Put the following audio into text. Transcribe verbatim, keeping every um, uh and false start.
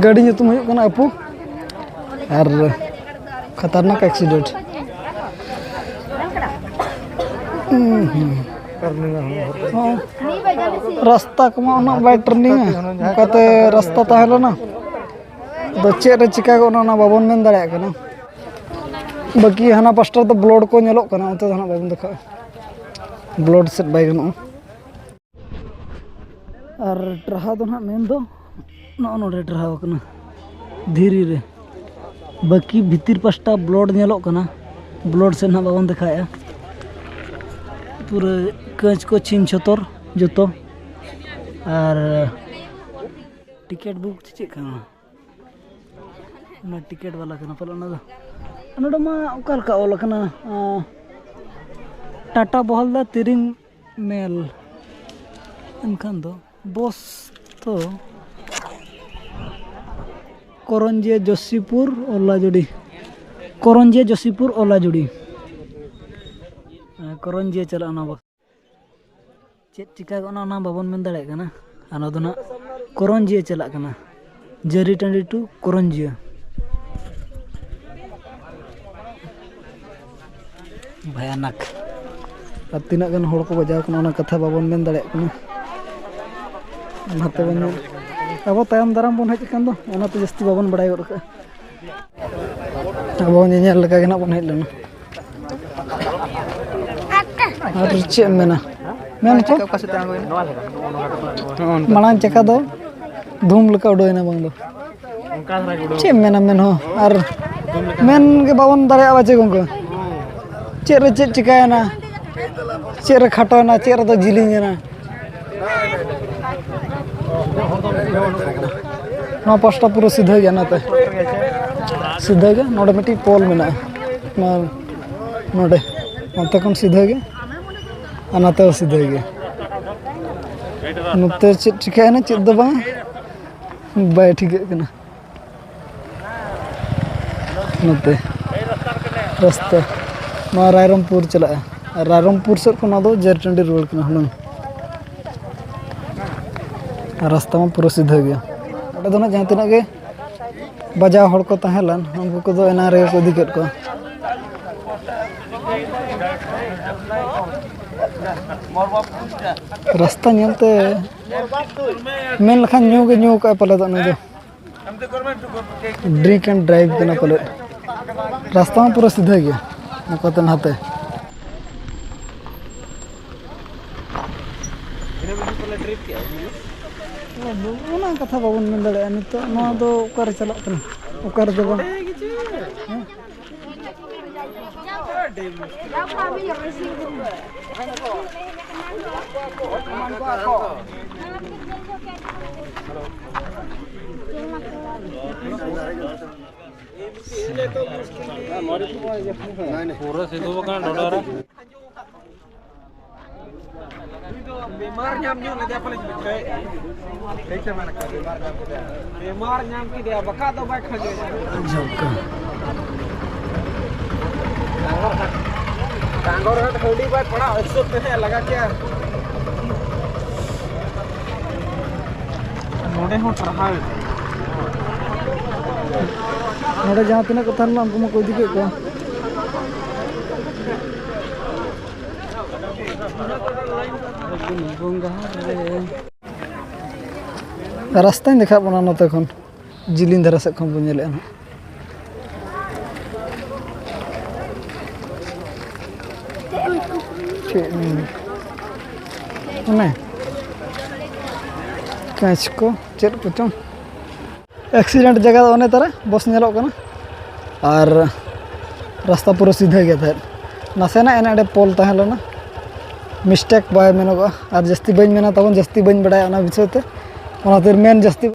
ᱜᱟᱹᱰᱤ ᱧᱩᱛᱩᱢ ᱦᱩᱭᱩᱜ ᱠᱟᱱᱟ ᱟᱹᱯᱩ᱾ ᱟᱨ ᱠᱷᱟᱛᱟᱨᱱᱟᱠ ᱮᱠᱥᱤᱰᱮᱱᱴ᱾ ᱦᱩᱸ, ᱦᱩᱸ᱾ ᱦᱚᱸ᱾ ᱨᱟᱥᱛᱟ ᱠᱚᱢᱟ ᱩᱱᱟᱹᱜ ᱵᱟᱭ ᱴᱟᱨᱱᱤᱝᱟ, ᱚᱱᱠᱟᱛᱮ ᱨᱟᱥᱛᱟ ᱛᱟᱦᱮᱸ ᱞᱮᱱᱟ᱾ ᱟᱫᱚ ᱪᱮᱫ ᱨᱮ ᱪᱤᱠᱟ ᱜᱚᱫ ᱮᱱᱟ, ᱚᱱᱟ ᱵᱟᱵᱚᱱ ᱢᱮᱱ ᱫᱟᱲᱮᱭᱟᱜ ᱠᱟᱱᱟ᱾ ᱵᱟᱹᱠᱤ ᱦᱟᱱᱟ ᱯᱟᱥᱴᱟ ᱫᱚ ᱵᱞᱚᱰ ᱠᱚ ᱧᱮᱞᱚᱜ ᱠᱟᱱᱟ, ᱚᱱᱛᱮ ᱫᱚ ᱦᱟᱸᱜ ᱵᱟᱵᱚᱱ ᱫᱮᱠᱷᱟᱜᱼᱟ, ᱵᱞᱚᱰ ᱥᱮᱫ ᱵᱟᱭ ᱜᱟᱱᱚᱜᱼᱟ᱾ ᱟᱨ ᱴᱨᱟᱦᱟ ᱫᱚ ᱱᱟᱦᱟᱜ ᱢᱮᱱ ᱫᱚ ᱱᱚᱜᱼᱚ ᱱᱚᱰᱮ ᱴᱨᱟᱦᱟᱣ ᱠᱟᱱᱟ ᱫᱷᱤᱨᱤ ᱨᱮ᱾ ᱵᱟᱹᱠᱤ ᱵᱷᱤᱛᱤᱨ ᱯᱟᱥᱴᱟ ᱵᱞᱚᱰ ᱧᱮᱞᱚᱜ ᱠᱟᱱᱟ, ᱵᱞᱚᱰ ᱥᱮᱫ ᱱᱟᱦᱟᱜ ᱵᱟᱵᱚᱱ ᱫᱮᱠᱷᱟᱣᱮᱫᱼᱟ᱾ ᱯᱩᱨᱟᱹ ᱠᱟᱹᱪ ᱠᱚ ᱪᱷᱤᱱ ᱪᱷᱚᱛᱚᱨ ᱡᱚᱛᱚ᱾ ᱟᱨ ᱴᱤᱠᱤᱴ ᱵᱩᱠ ᱪᱮᱫ ᱠᱟᱱᱟ? ᱚᱱᱟ ᱴᱤᱠᱤᱴ ᱵᱟᱞᱟ ᱠᱟᱱᱟ ᱯᱟᱞᱮ ᱚᱱᱟ ᱫᱚ᱾ ᱟᱨ ᱱᱚᱰᱮ ᱢᱟ ᱚᱠᱟ ᱞᱮᱠᱟ ᱚᱞ ᱟᱠᱟᱱᱟ, ᱟᱸ, ᱴᱟᱴᱟ ᱵᱚᱦᱚᱞᱫᱟ ᱛᱤᱨᱤᱝ ᱢᱮᱞ᱾ ᱮᱱᱠᱷᱟᱱ ᱫᱚ ᱵᱚᱥ ᱛᱚ ᱠᱚᱨᱚᱧᱡᱤᱭᱟᱹ ᱡᱳᱥᱤᱯᱩᱨ ᱚᱞᱟᱡᱩᱲᱤ, ᱠᱚᱨᱚᱧᱡᱤᱭᱟᱹ ᱡᱳᱥᱤᱯᱩᱨ ᱚᱞᱟᱡᱩᱲᱤ᱾ ᱦᱮᱸ, ᱠᱚᱨᱚᱧᱡᱤᱭᱟᱹ ᱪᱟᱞᱟᱜᱼᱟ ᱚᱱᱟ ᱵᱚᱥ᱾ ᱪᱮᱫ ᱪᱤᱠᱟ ᱜᱚᱫ ᱮᱱᱟ ᱚᱱᱟ ᱵᱟᱵᱚᱱ ᱢᱮᱱ ᱫᱟᱲᱮᱭᱟᱜ ᱠᱟᱱᱟ᱾ ᱟᱨ ᱱᱚᱣᱟ ᱫᱚ ᱱᱟᱜ ᱠᱚᱨᱚᱧᱡᱤᱭᱟᱹ ᱪᱟᱞᱟᱜ ᱠᱟᱱᱟ, ᱡᱟᱹᱨᱤ ᱴᱟᱺᱰᱤ ᱴᱩ ᱠᱚᱨᱚᱧᱡᱤᱭᱟᱹ᱾ ᱵᱷᱟᱭᱟᱱᱟᱠ᱾ ᱟᱨ ᱛᱤᱱᱟᱹᱜ ᱜᱟᱱ ᱦᱚᱲ ᱠᱚ ᱵᱟᱡᱟᱣ ᱠᱟᱱᱟ, ᱚᱱᱟ ᱠᱟᱛᱷᱟ ᱵᱟᱵᱚᱱ ᱢᱮᱱ ᱫᱟᱲᱮᱭᱟᱜ ᱠᱟᱱᱟ᱾ ᱚᱱᱟᱛᱮ ᱵᱚᱱ ᱧᱮᱞ, ᱟᱵᱚ ᱛᱟᱭᱚᱢ ᱫᱟᱨᱟᱢ ᱵᱚᱱ ᱦᱮᱡ ᱟᱠᱟᱱ ᱫᱚ, ᱚᱱᱟᱛᱮ ᱡᱟᱹᱥᱛᱤ ᱵᱟᱵᱚᱱ ᱵᱟᱲᱟᱭ ᱜᱚᱫ ᱠᱟᱜᱼᱟ᱾ ᱟᱵᱚ ᱧᱮᱧᱮᱞ ᱞᱮᱠᱟ ᱜᱮ ᱱᱟᱜ ᱵᱚᱱ ᱦᱮᱡ ᱞᱮᱱᱟ᱾ ᱟᱨ ᱪᱮᱫ ᱮᱢ ᱢᱮᱱᱟ? ᱢᱮᱱ ᱦᱚᱪᱚ᱾ ᱚᱠᱟ ᱥᱮᱫ ᱛᱮ ᱟᱬᱜᱚᱭᱮᱱᱟ? ᱢᱟᱲᱟᱝ ᱪᱟᱠᱟ ᱫᱚ ᱫᱷᱩᱢ ᱞᱮᱠᱟ ᱩᱰᱩᱠᱮᱱᱟ ᱵᱟᱝ ᱫᱚ᱾ ᱚᱱᱠᱟ ᱫᱷᱟᱨᱟ ᱜᱮ ᱩᱰᱩᱠ᱾ ᱪᱮᱫ ᱮᱢ ᱢᱮᱱᱟ ᱢᱮᱱ ᱦᱚᱸ? ᱟᱨ ᱢᱮᱱ ᱜᱮ ᱵᱟᱵᱚᱱ ᱫᱟᱲᱮᱭᱟᱜᱼᱟ ᱪᱮ ᱜᱚᱢᱠᱮ? ᱪᱮᱫ ᱨᱮ ᱪᱮᱫ ᱪᱤᱠᱟᱹᱭᱮᱱᱟ? ᱪᱮᱫ ᱨᱮ ᱠᱷᱟᱴᱚᱭᱮᱱᱟ? ᱪᱮᱫ ᱨᱮᱫᱚ ᱡᱤᱞᱤᱧᱮᱱᱟ? ᱱᱚᱣᱟ ᱯᱟᱥᱴᱟ ᱯᱩᱨᱟᱹ ᱥᱤᱫᱷᱟᱹ ᱜᱮᱭᱟ, ᱱᱚᱛᱮ ᱥᱤᱫᱷᱟᱹ ᱜᱮ᱾ ᱱᱚᱰᱮ ᱢᱤᱫᱴᱤᱡ ᱯᱳᱞ ᱢᱮᱱᱟᱜᱼᱟ, ᱱᱚᱣᱟ ᱱᱚᱰᱮ, ᱚᱱᱛᱮ ᱠᱷᱚᱱ ᱥᱤᱫᱷᱟᱹ ᱜᱮ ᱟᱨ ᱱᱚᱛᱮ ᱦᱚᱸ ᱥᱤᱫᱷᱟᱹ ᱜᱮ᱾ ᱱᱚᱛᱮ ᱪᱮᱫ ᱪᱤᱠᱟᱹᱭᱮᱱᱟ, ᱪᱮᱫ ᱫᱚ ᱵᱟᱝ, ᱵᱟᱭ ᱴᱷᱤᱠᱟᱹᱜ ᱠᱟᱱᱟ᱾ ᱱᱚᱛᱮ ᱨᱟᱥᱛᱟ ᱱᱚᱣᱟ ᱨᱟᱭᱨᱚᱝᱯᱩᱨ ᱪᱟᱞᱟᱜᱼᱟ, ᱟᱨ ᱨᱟᱭᱨᱚᱝᱯᱩᱨ ᱥᱮᱫ ᱠᱷᱚᱱ ᱱᱚᱣᱟ ᱫᱚ ᱡᱮᱨ ᱴᱟᱺᱰᱤ ᱨᱩᱣᱟᱹᱲ ᱠᱟᱱᱟ ᱦᱩᱱᱟᱹᱝ᱾ ᱟᱨ ᱨᱟᱥᱛᱟ ᱢᱟ ᱯᱩᱨᱟᱹ ᱥᱤᱫᱷᱟᱹ ᱜᱮᱭᱟ᱾ ᱚᱸᱰᱮ ᱫᱚ ᱱᱟᱜ ᱡᱟᱦᱟᱸ ᱛᱤᱱᱟᱹᱜ ᱜᱮ ᱵᱟᱡᱟᱣ ᱦᱚᱲ ᱠᱚ ᱛᱟᱦᱮᱸ ᱞᱮᱱ, ᱩᱱᱠᱩ ᱠᱚᱫᱚ ᱮᱱᱟᱝ ᱨᱮᱜᱮ ᱠᱚ ᱤᱫᱤ ᱠᱮᱫ ᱠᱚᱣᱟ᱾ ᱨᱟᱥᱛᱟ ᱧᱮᱞᱛᱮ ᱢᱮᱱ ᱞᱮᱠᱷᱟᱱ ᱧᱩ ᱜᱮ ᱧᱩ ᱠᱟᱜᱼᱟ ᱯᱟᱞᱮ ᱫᱚ ᱩᱱᱤ ᱫᱚ᱾ Drink and drive ᱠᱟᱱᱟ ᱯᱟᱞᱮ᱾ ᱨᱟᱥᱛᱟ ᱢᱟ ᱯᱩᱨᱟᱹ ᱥᱤᱫᱷᱟᱹ ᱜᱮᱭᱟ, ᱱᱚᱝᱠᱟᱛᱮ ᱱᱟᱛᱮ᱾ ᱚᱱᱟ ᱠᱟᱛᱷᱟ ᱵᱟᱵᱚᱱ ᱢᱮᱱ ᱫᱟᱲᱮᱭᱟᱜᱼᱟ ᱱᱤᱛᱚᱜ᱾ ᱱᱚᱣᱟ ᱫᱚ ᱚᱠᱟᱨᱮ ᱪᱟᱞᱟᱜ ᱠᱟᱱᱟ, ᱚᱠᱟ ᱨᱮᱫᱚ ᱵᱟᱝ᱾ ᱦᱮᱸ? ᱯᱩᱨᱟᱹ ᱥᱤᱫᱷᱩ ᱟᱠᱟᱱ ᱰᱚᱰᱷᱟ ᱨᱮ᱾ ᱱᱩᱭ ᱫᱚ ᱵᱮᱢᱟᱨ ᱧᱟᱢ ᱧᱚᱜ ᱞᱮᱫᱮᱭᱟ ᱯᱟᱞᱮ, ᱵᱩᱡᱷᱟᱹᱣᱮᱫᱼᱟ᱾ ᱴᱷᱤᱠ ᱥᱮ ᱢᱮᱱ ᱠᱟᱜ, ᱵᱮᱢᱟᱨ ᱧᱟᱢ ᱠᱮᱫᱮᱭᱟ᱾ ᱵᱮᱢᱟᱨ ᱧᱟᱢ ᱠᱮᱫᱮᱭᱟ, ᱵᱟᱠᱷᱟᱡ ᱫᱚ ᱵᱟᱭ ᱠᱷᱟᱸᱡᱚᱭᱟ᱾ ᱡᱷᱟᱢᱠᱟ᱾ ᱰᱟᱝᱜᱚᱨ ᱦᱟᱴ ᱦᱟᱺᱰᱤ ᱵᱟᱭ ᱯᱟᱲᱟᱜ, ᱮᱠᱥᱚ ᱛᱮ ᱞᱟᱜᱟ ᱠᱮᱭᱟ᱾ ᱱᱚᱰᱮ ᱦᱚᱸ ᱴᱟᱨᱦᱟᱣ ᱮᱫᱟ᱾ ᱱᱚᱰᱮ ᱡᱟᱦᱟᱸ ᱛᱤᱱᱟᱹᱜ ᱠᱚ ᱛᱟᱦᱮᱸ ᱞᱮᱱᱟ, ᱩᱱᱠᱩ ᱢᱟᱠᱚ ᱤᱫᱤ ᱠᱮᱫ ᱠᱚᱣᱟ᱾ ᱵᱚᱸᱜᱟ ᱨᱮ᱾ ᱨᱟᱥᱛᱟᱧ ᱫᱮᱠᱷᱟᱣ ᱵᱚᱱᱟ ᱱᱚᱛᱮ ᱠᱷᱚᱱ, ᱡᱤᱞᱤᱧ ᱫᱷᱟᱨᱟ ᱥᱮᱫ ᱠᱷᱚᱱ ᱵᱚᱱ ᱧᱮᱞᱮᱫᱼᱟ ᱱᱟᱦᱟᱜ᱾ ᱪᱮᱫ ᱚᱱᱮ ᱠᱟᱸᱪ ᱠᱚ ᱪᱮᱫ ᱠᱚᱪᱚᱝ᱾ Accident ᱡᱟᱭᱜᱟ ᱫᱚ ᱚᱱᱮ ᱛᱟᱨᱟ ᱵᱚᱥ ᱧᱮᱞᱚᱜ ᱠᱟᱱᱟ, ᱟᱨ ᱨᱟᱥᱛᱟ ᱯᱩᱨᱟᱹ ᱥᱤᱫᱷᱟᱹ ᱜᱮ ᱛᱟᱦᱮᱸᱫ᱾ ᱱᱟᱥᱮᱱᱟᱜ ᱮᱱᱮ ᱮᱸᱰᱮ ᱯᱳᱞ ᱛᱟᱦᱮᱸ ᱞᱮᱱᱟ, mistake ᱵᱟᱭ ᱢᱮᱱᱚᱜᱚᱜᱼᱟ᱾ ᱟᱨ ᱡᱟᱹᱥᱛᱤ ᱵᱟᱹᱧ ᱢᱮᱱᱟ ᱛᱟᱵᱚᱱ, ᱡᱟᱹᱥᱛᱤ ᱵᱟᱹᱧ ᱵᱟᱲᱟᱭᱟ ᱚᱱᱟ ᱵᱤᱥᱚᱭ ᱛᱮ, ᱚᱱᱟᱛᱮ ᱢᱮᱱ ᱡᱟᱹᱥᱛᱤ